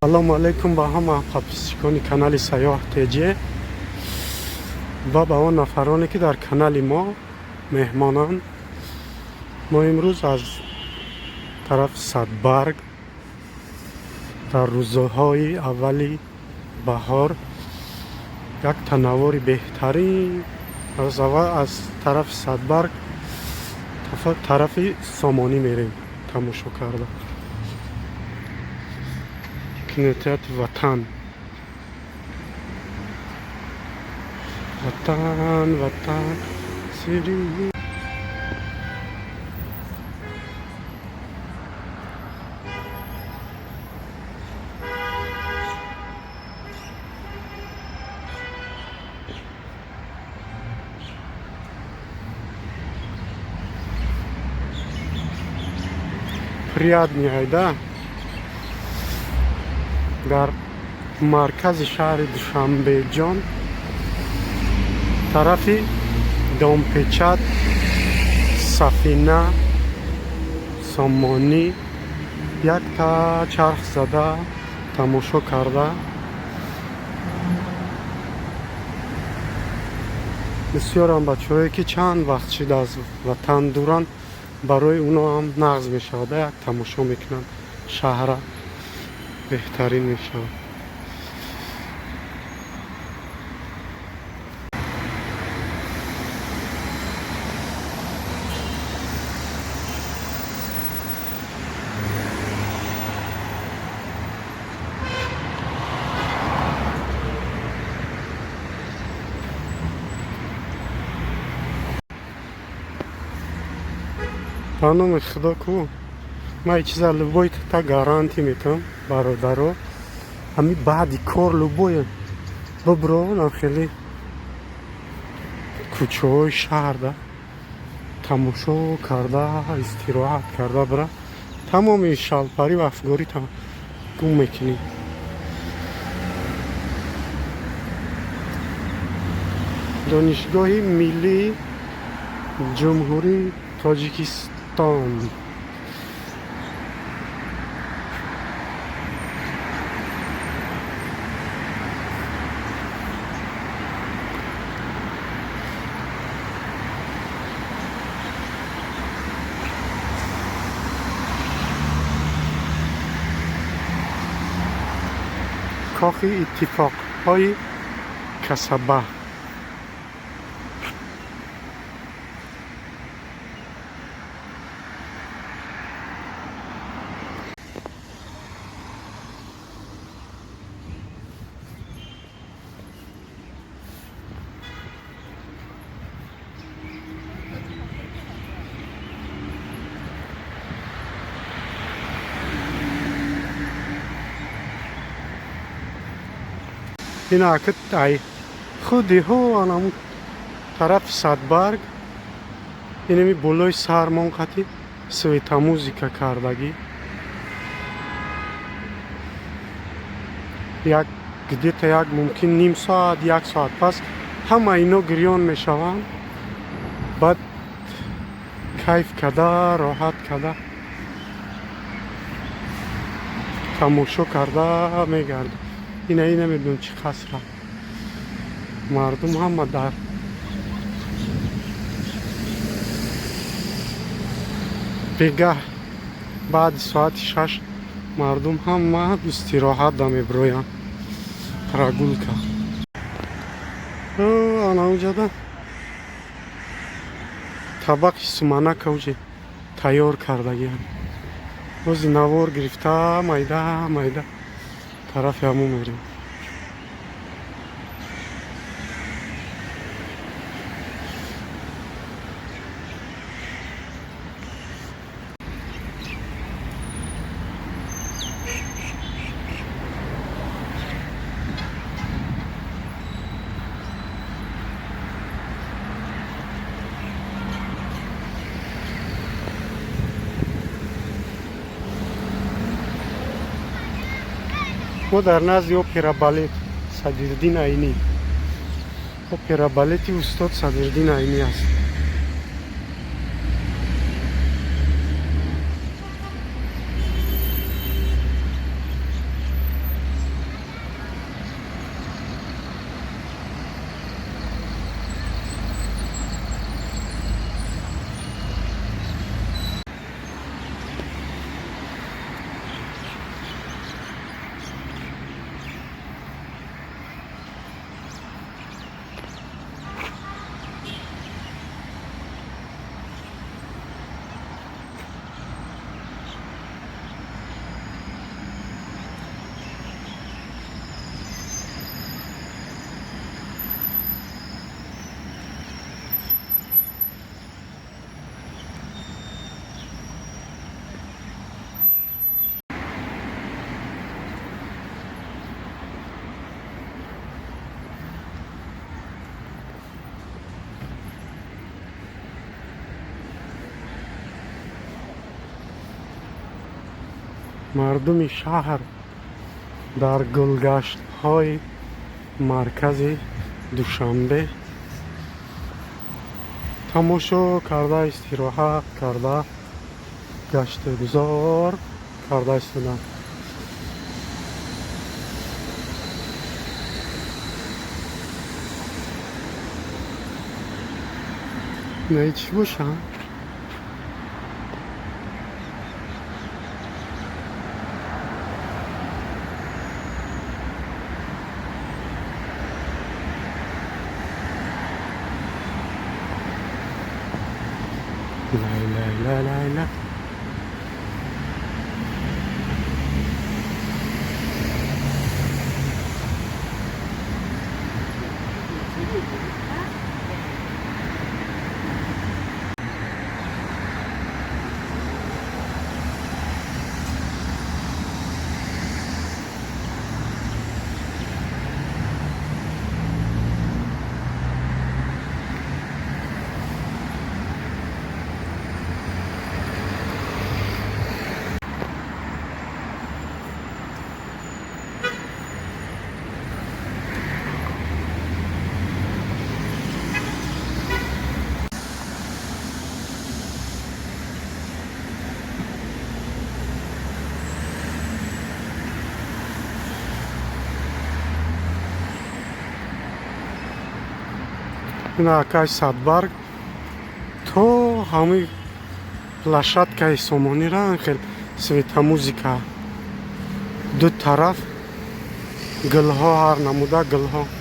Салому алайкум ба ҳама подписчикони канали Сайёҳ ТЖ ва ба он нафароне, ки дар канали мо меҳмонанд. Мо имрӯз аз тарафи Садбарг дар рӯзҳои аввали баҳор як танаввури беҳтарин аз тарафи Садбарг тарафи Сомонӣ мерем, тамошо карда кинотеатри Ватан. Ватан, Ватан, сири. Приятный айда дар маркази шаҳри Душанбеҷон, тарафи Домпечат, Сафина, Сомонӣ якта чарх зада, тамошо карда. Бисёрам бачаҳое, ки чанд вақт шида аз ватан дуранд, барои оно ҳам нағз мешавад, як тамошо мекунанд шаҳра, беҳтарин мешавад. Ба номи Худо ку, ман чиза любой та гарантия метавам, бародаро. Ҳами баъди кор любое бибронам, хеле кӯчаҳои шаҳрда тамошо карда, истироҳат карда бира, тамоми шалпарӣ ва афгорӣ гум мекунӣ. Донишгоҳи миллии Ҷумҳурии Тоҷикистон. Кохи иттифоқҳои касаба. Ин ай худи ҳо анамун тарафи Садбарг, инами болои сармон қати светомузыка кардагӣ, як где-то як мумкин ним соат, як соат пас ҳама ино гирён мешаванд. Баъд кайф карда, роҳат карда, тамошо карда мегардем. Ина и намедонам чӣ қасра. Мардум ҳама дар бегаҳ баъди соати 6 мардум ҳама истироҳат да мебироянд, прогулка. Ана уҷада табақи суманака уҷе тайёр кардагиам. Бози навор гирифта, майда майда тарафи ҳамон мерем. Мо дар назди опера балет Садриддин Айнӣ, опера балети устод Садриддин Айнӣ аст. Мардуми шаҳр дар гулгаштҳои маркази Душанбе тамошо карда, истироҳат карда, гаштугузор карда истоданд. Не, чӣ бошам? Лай, лай, лай, лай, лай. Ина акай Садбарг то ҳамин площадкаи Сомонира хел светомузыка, ду тараф гулҳо, ҳар намуда гулҳо.